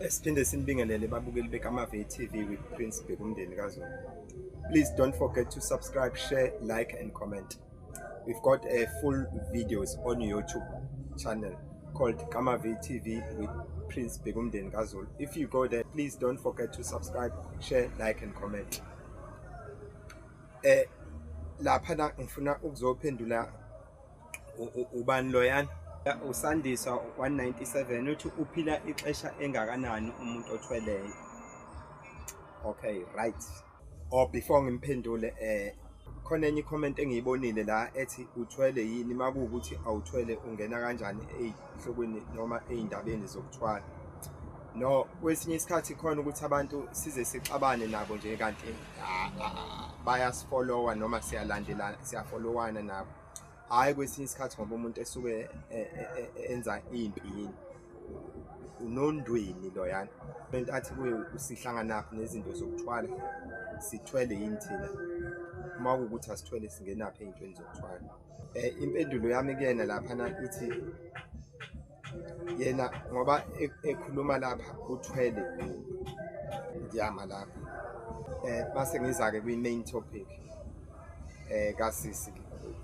Siphinde sinibingelele, babukeli beKamave TV with Prince Bhekumndeni kaZulu. Please don't forget to subscribe, share, like and comment. We've got a full videos on YouTube channel called Kamave TV with Prince Bhekumndeni kaZulu. If you go there, please don't forget to subscribe, share, like and comment. Lapha na ngifuna ukuzophendula ubani loyana, uSandiswa 197, uthi uphila ixesha engakanani umuntu othweleyo? Okay, right. Or before ngimphendule, khona enye comment engiyibonile la ethi uthwele yini? Makuwukuthi awuthwele, ungena kanjani ey'hlokweni noma ey'ndabeni zokuthwala? No, kwesinye isikhathi khona ukuthi abantu size sixabane nabo nje, kanti bayasifollowa noma siyalandelana, siyafollowana nabo. Hhayi, kwesinye isikhathi ngoba umuntu esuke enza impi yini, unondweni loyana. Into athi kuye, sihlanganaphi nezinto zokuthwala? Sithwele yini thina? Uma kuwukuthi asithwele, singenaphi ey'ntweni zokuthwala? Impendulo yami kuyena laphana ithi yena ngoba ekhuluma lapha uthwele yini? Ngiyama lapho. Mase ngiza-ke kwi-main topic kasisi,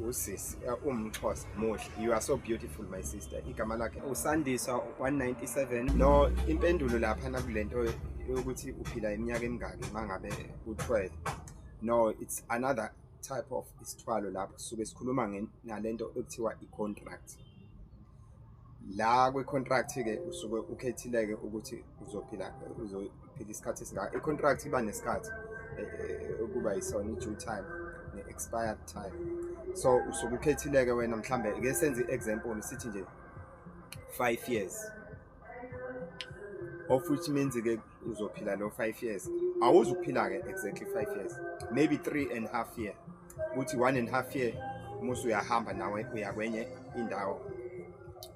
usisi umXhosa muhle. You are so beautiful, my sister. Igama lakhe uSandiswa 197. No, impendulo lapha kulento yokuthi uphila iminyaka emingaki mangabe uthwele, no, it's another type of isithwalo. Lapho sisuke sikhuluma ngalento ekuthiwa i-contract. La kwi-contract-ke usuke ukhethile-ke ukuthi uzophila isikhathi esingaka. I-contract iba nesikhathi ukuba yisona i-due time ne-expired time. So usuke ukhethile-ke wena, mhlambe ake senze i-example, sithi nje 5 years, of which means-ke uzophila lo 5 years. Awuzukuphila-ke exactly 5 years, maybe 3.5 year, kuthi 1.5 year musu uyahamba nawe, uya kwenye indawo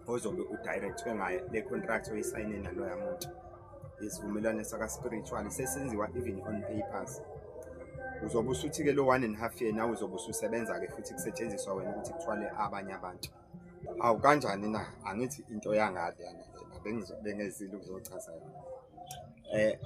ozobe udirectwe ngayo le contract oyisayine naloya muntu. Isivumelwano saka-spiritual sesenziwa even on papers. Uzobe usuthi-ke lo 1.5 year nawe uzobe ususebenza-ke futhi, kusetshenziswa wena ukuthi kuthwale abanye abantu. Awu, kanjani na? Angithi into yangale yana lena bengezile ukuzochaza yona.